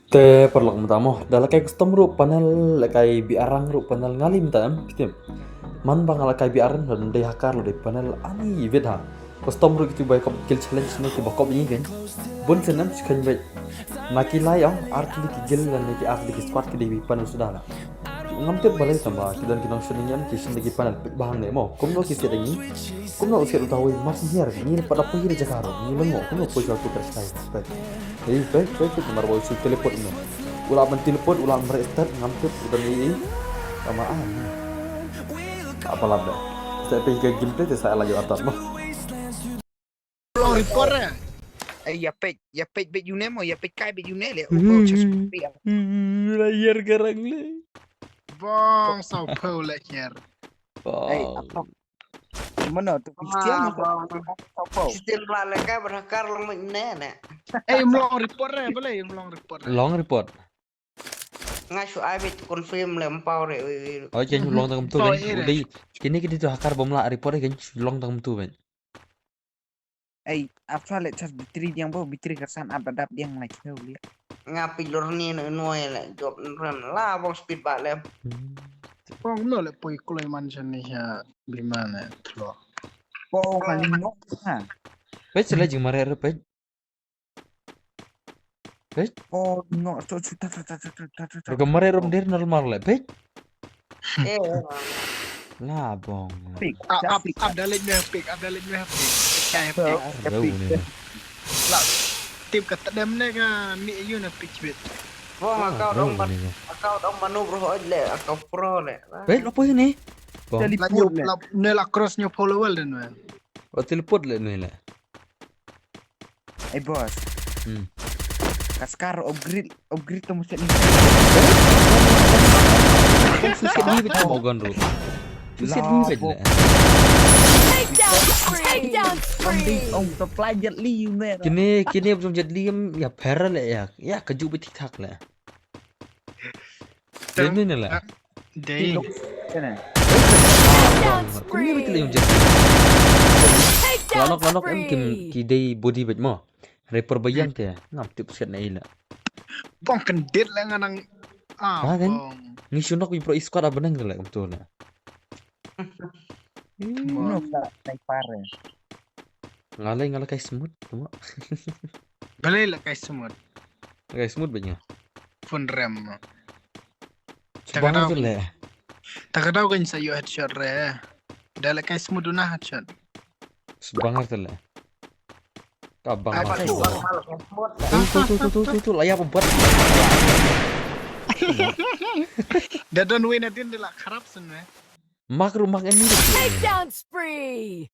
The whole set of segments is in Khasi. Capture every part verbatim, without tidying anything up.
Te paralok mynta mo, da la kai custom ruh panel, la kai B R rank ruh panel, nga lei mynta em, phi tip. Man ba nga la kai B R rank, la dei hacker, la dei panel, ani vet ha. Custom ruh kito ba kop kill challenge ne kiba kop ïa ngi kein. Bun sien em, shu kheiñ beit. Na ki lai ong, ar tylli ki guild lane ki ar tylli ki squad ki dei ban panel suda la. Ngam tip balei tang ba ki don ki nongshun ïa ngi, ki shun da ki panel peit ba hangne mo. Kumno ki siat ïa ngi? Kumno u siat uta uwei? Mar shen hiar ngi, pat da poi hi da jaka ruh ngi lyngngoh. Kumno poi shuwa tu ka shnai? Peit. Ei, peit, peit, peit, namar ba u shu teleport mo. U lah ban teleport, u lah ban reh start, ngam tip u don ei ei. Tama ah. Apa lada sa peit ka gameplay te sa la ïoh atat mo. Long report eh. Eh, ïa peit, ïa peit beit ïa une mo, ïa peit kai beit ïa une le. U bau chas peit. Hmm, la ïar garang le. Bong saw pau le ïar. Ei, bong. Apa? Mano tu Christian Ah, apa? Bong. Saw pau. Christian la le kai berhakar long mene ne. Ei, long report eh, boleh long report eh. Long report. Nga shu ai beit confirm le mpau re, oi, oi. Oh, ken shu long tang tu. Mpau kan, eh, u dei. Kini kini tu hacker bom la report kan shu long tang tu kan. Ei, apa le charge battery diang bo, battery kersan ap dadap diang lai keu li. Nga pi lor ni no noi le job rem la bong speed ba le. Hmm. Bong no le poi kulai mansion ni ha bima ne tlo. Bong kali no ha. Peit sila jing mare re peit. Peit. Oh no, to chuta ta ta ta ta ta ta. Ruka mare rom der normal le peit. Eh, eh, eh. La bong. Pik, ah, ap, pik. Ap dalit meh pik, ap dalit meh pik. Pik, pik. Rau ni. La tip ka tadem ne ka mi yu na pik bit. Wah, akau dong ban, akau dong manu bro le, akau pro le. Peit lo poi ni. Bong. Teleport le. La ne la cross nyo follower le ne. Oh, teleport le ne le. Ei boss. Hmm. Kaskar upgrade, upgrade to muset ni. Suset ni bit mo gon ru. Suset ni bit le. Take down spree. Take down spree. Ong to plajet li you man. Kini kini bujum jet li em ya parallel ya. Ya kaju bit thik thak le. Dei ne la. Dei. Take down spree. Kumne bit le yung jet. Take down spree. Lanok lanok em kim ki dei body bit mo. Reaper ba ïeng te ngam tip siat na ila. Bong kendit la ngan nang. Ah, kan? Ngi shu nok wi pro squad a beneng te la kumtu la. No ka sniper. Nga lei nga la kai smooth tuma. Balei la kai smooth? La kai smooth banya. Phone rem. Sbang tu le. Takadau kan sa yo headshot re. Da la kai smooth duna headshot. Sbang tu le. Ka bang. Tu tu tu tu tu tu la ya buat. Da don win adin de la kharap sen we. Mak ru mak en ni. Take down spree.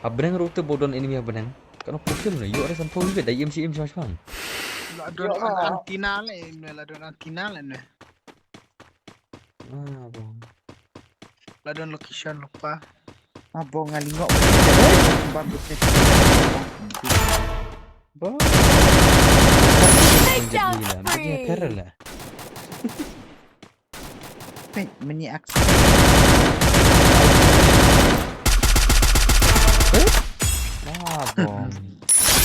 Abneng ru te bodon enemy abneng. Kano pukim ne yo re sampo ibe da im si im shang shang. La don antina le, la don antina le ne. Ah, bong. La don location lupa. Ah, bong ngali ngok. Bang betek. Bong. Take down spree. Pek meni aksi. Ah, bong.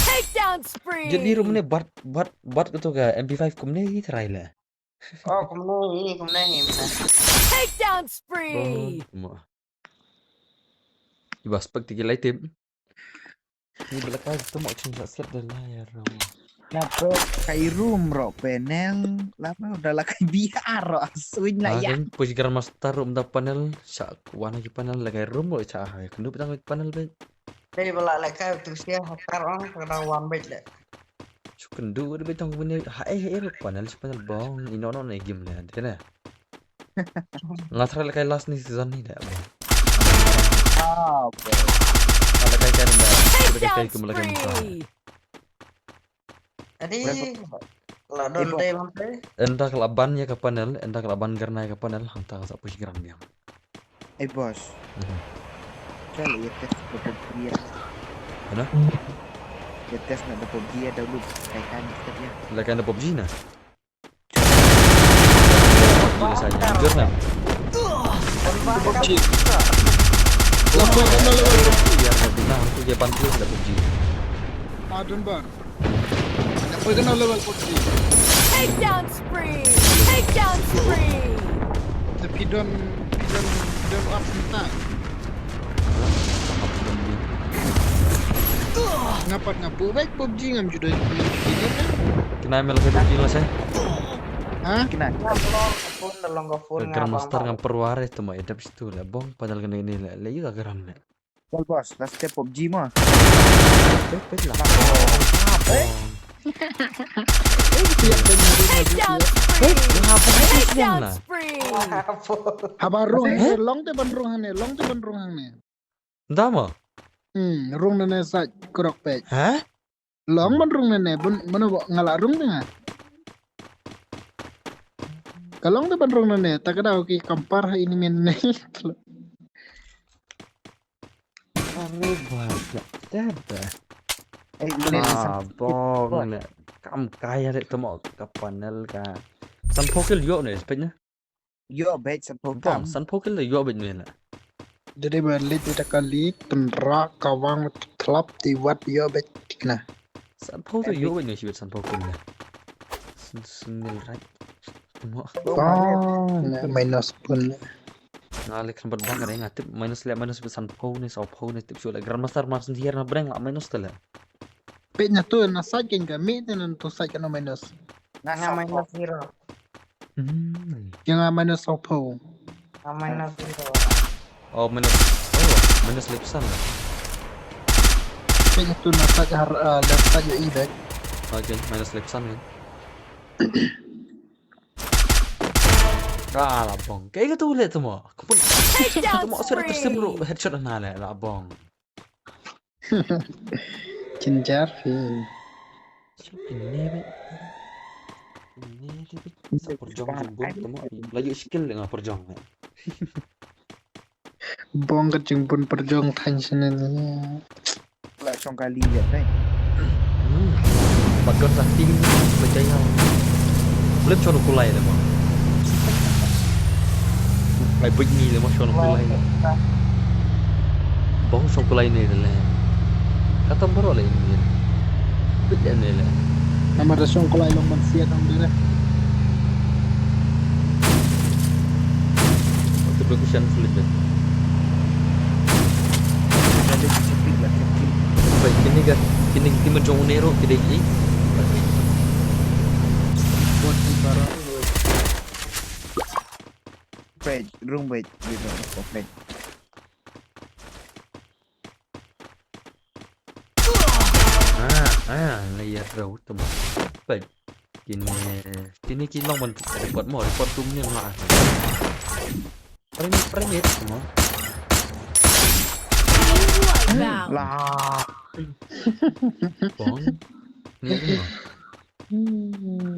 Take down spree. Jadi rum ne bat bat bat ketu ka M P five kumne hi try le. Oh, kumne hi, kumne hi. Take down spree. Bong. Iba spek tiki lai tip. Ni bela kai tu mo chin sa set de la ya ro. Na pe kai room ro panel la pe da la kai B R ro swing la ya. Push grandmaster room da panel sa wana ki panel la kai room ro cha ha kendu petang panel be. Dei bela la kai tu sia hakar ong kada wan be le. Chu kendu de betong bune ha eh eh panel chu panel bong ino no ne game le de ne. Nga try la kai last ni season ni de. Ah, okay. Nga la kai kai da. Take down spree. Adi la don dei lam te. Enda ka la ban ïa ka panel, enda ka la ban garna ïa ka panel hangta ka sa push gram biang. Ei boss. Chal ïa test da PUBG ïa. Ano? Ïa test na da PUBG ïa download kai kan kita ïa. La kan da PUBG na. Gila saya. Jor na. PUBG. Lah kau kena lewat. Biar nak guna aku dia bantu ada PUBG. Dunbar. Ïa poi kano level forty. Takedown spree! Takedown spree! Te phi don, phi don, phi don up mynta. Nga pat nga pu bek PUBG ngam ju dei. Kena mel ke PUBG lah seh. Ha? Kena. Long ka phone, long ka phone. Grandmaster ngam perwar itu mah, idap situ lah bong, padahal kena ini lah. Lah iya geran lah. Wal boss, last step PUBG mah. Pet pet lah. Takedown spree! Takedown spree! Haba rung hangne, long te ban rung hangne, long te ban rung hangne. Nda mo? Hmm, rung nangne sait krok pet. Ha? Long ban rung nangne, bun mano bo nga la rung te nga. Ka long te ban rung nangne, ta ka daw ki kampar ha ini min ne. Are ba ja. Tada. Eh, ah, bong ne. Kam kaya de temo ka panel ka. Sanphew kill ïoh ne, spek ne. Ïoh bek sanphew tam. Bong, sanphew kill ïoh bek ne la. Jadi ba lit ita kali tendra kawang tlap ti wat ïoh bek tikna. Sanphew tu ïoh bek ne shi bek sanphew kill ne. Sun sun nil right. Temo. Bong, ne minus pun. Nga leh kan bad bang re nga tip minus leh minus bad sanphew ne sawphew ne tip shu leh Grandmaster mar sendiri na breng la minus te leh. Pet nya tu na sait ken ka mi te na tu sait ka no minus. Nga nga minus zero. Hmm. Ïa nga minus sawphew. Nga minus zero. Oh minus. Oh minus lipsan lah. Pet nya tu na sait har uh, left side ïa i bek. Okay minus lipsan kan. Ah, la bong. Kaei katu leh temo. Kampun. Temo sir tersim ru headshot na leh la bong. Jinjar phi. Sir pine be. Pine be. Sa perjong jingbun temo. Lagi skill dengan perjong. Bong ka jingbun perjong than sinen. La shong kali ïa kai. Hmm. Bakar sakti ni percaya. Lem shong kulai le mo. Ai big ni le mo shong kulai. Bong shong kulai ni le. Kata baroh le ni. Big ni le. Nama da shong kulai long ban siat am dere. Waktu berkusian sulit deh. Ada di sipit lah, sipit. Baik, kini ga, kini kini menjong unero kini i. Buat di barang. Page, room page, gitu, page. Ah, ah, layer road tu mah. Page. Kini, kini ki long ban report mo, report room ni lah. Pring, pring it mo. Lah. Bong. Ni mo.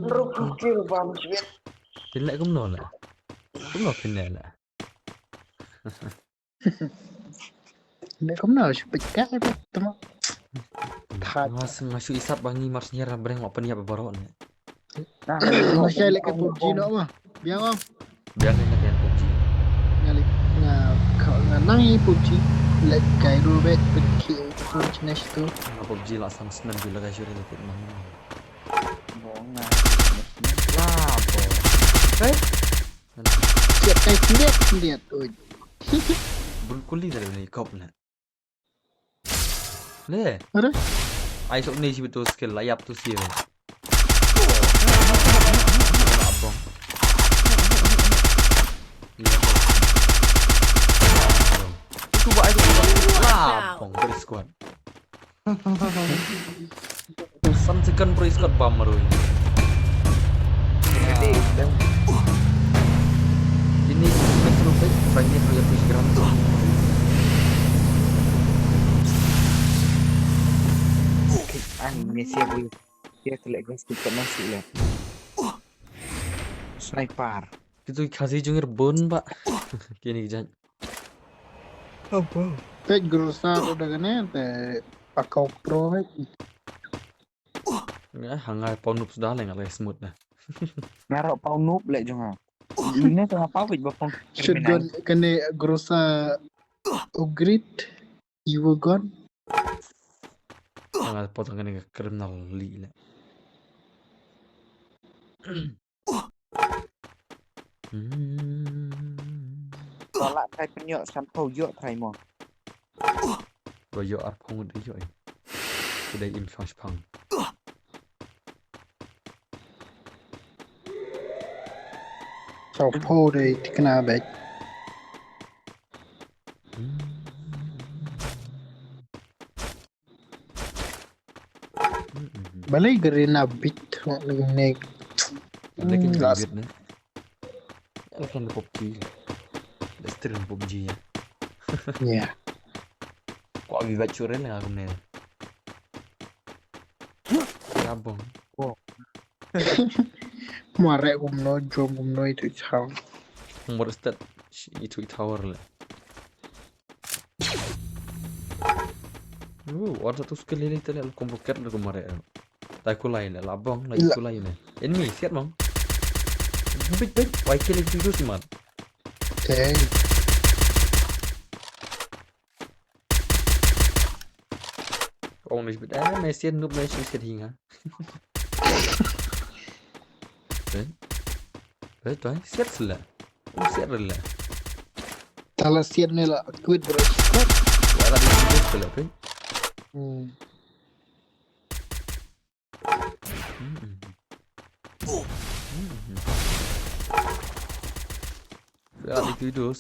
Ruk kir bam shit. Pin leh kumno lah. Kumno pin leh lah. Leh kumno shu peit kai ba temo. Thaj. Nga shu isap ba ngi mar snier breng wa pynïap baroh ne. Nga shai leh ka PUBG noh ma. Biang ong. Biang ne ka PUBG. Nga leh nga nga nang i PUBG. Leh kai ru bet pynkhih ka phone chnesh tu. Nga PUBG la sang snem ju la ka shuri la pit mang. Bong nga. La bong. Hey. Siat kai sniat sniat oi. Bun kuli da ni kop na. Le. Ada. Ai sok ni si betul skill layap tu sia. Abang. Itu buat ai tu. Lah, abang beri squad. San second bro, Scott bam marui. Ini metro baik banyak dia push gram. An ni siap bro. Dia telah gas tu kena sih lah. Sniper. Kitu khasi jungir bun ba. Kini jan. Apa? Peit grosa tu dah kena te pakau pro peit. Nga hangai pau nup sudah le nga le smooth dah. Nga ro pau nup le jong nga. Ini tengah pau peit ba pau. Shotgun kena grosa upgrade. Iwa gun. Nga pot kane ka criminal li le. Hmm. Ko lah trai pynïoh san phew ïoh trai mo. Ko ïoh arphew ngut ïoh. Ki dei im shong shpang. Shong phew dei thikna bad. Hmm. Balei ka Rina bit ne. Balei ka Rina bit ne. Ala kan PUBG. Let's stream PUBG ya. Ya. Ko abi bat churel nga kumne. Ya bong. Mare kumno jom kumno itu chang. Mare stat itu tower le. Uh, ada tu skill ini tadi aku buket aku mare. Tai kulai le labong, lai kulai ne. Enemy siat mang. Bit bit, wai kill itu tu simat. Okay. Ong ni bit, eh, mesian noob mesian siat hinga. Eh? Eh, tu ai siat sela. Um siat rela. Tala siat ni la quit bro. Wala di siat sela, eh? Hmm. Hmm. Hmm. Wala di video.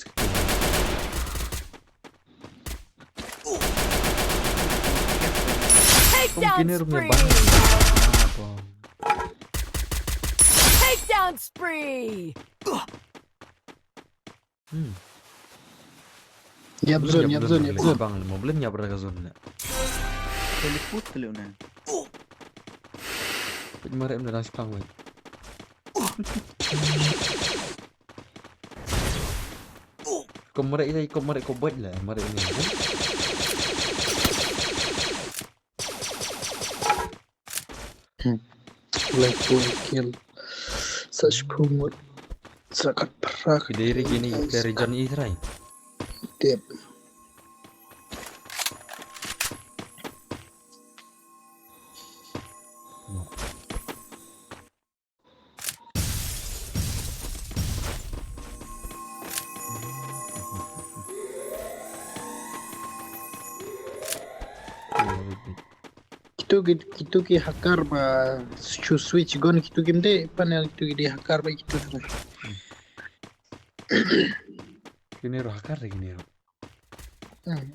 Takedown spree. Takedown spree. Hmm. Yap zone, yap zone, yap zone. Bang, mo belum yap ra ka zone na. Teleport kali na. Pit mare em dah spang wei. Ko mare ila, ko mare ko bait la, mare ini. Hmm. Like one kill. Such poor. Sakat prak. Ki dei ri gini, ki dei ri John E try. Tip. Kitu ki, kitu ki hacker ba shu switch gun kitu ki mde panel kitu ki di hacker ba kitu tu. Kini ro hacker de kini ro. Hmm.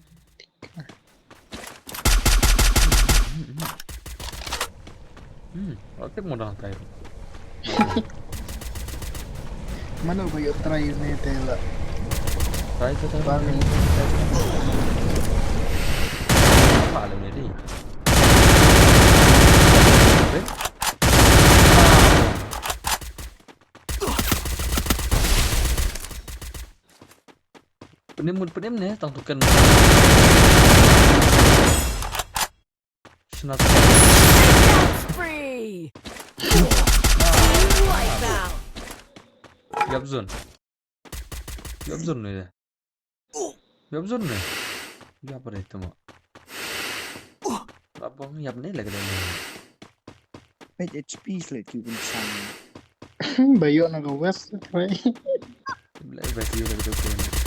Hmm, aktif modal try. Mano ba ïoh try ne te la. Try to try. Bang ni. Apa le ni di? Penim mun penim ne tang tuken. Snap. Spree. Wipe out. Yap zone. Yap zone ne. Yap zone ne. Yap re tuma. Abang yap ne lagi dah. Pet H P sele ki bin sang. Ba ïoh na ka west, right? Black west ïoh na ka west.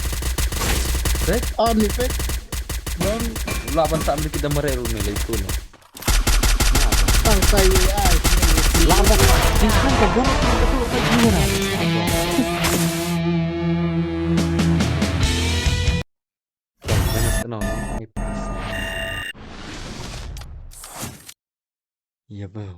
Right? Ah, ni pet. Bang. Lah ban tak ambil kita mare ru ni lagi tu ni. Tang sai ai. Lah ban. Jingkang ka gong tu ka tu ka gong. Banyak tenang. Ni pas. Ya bro.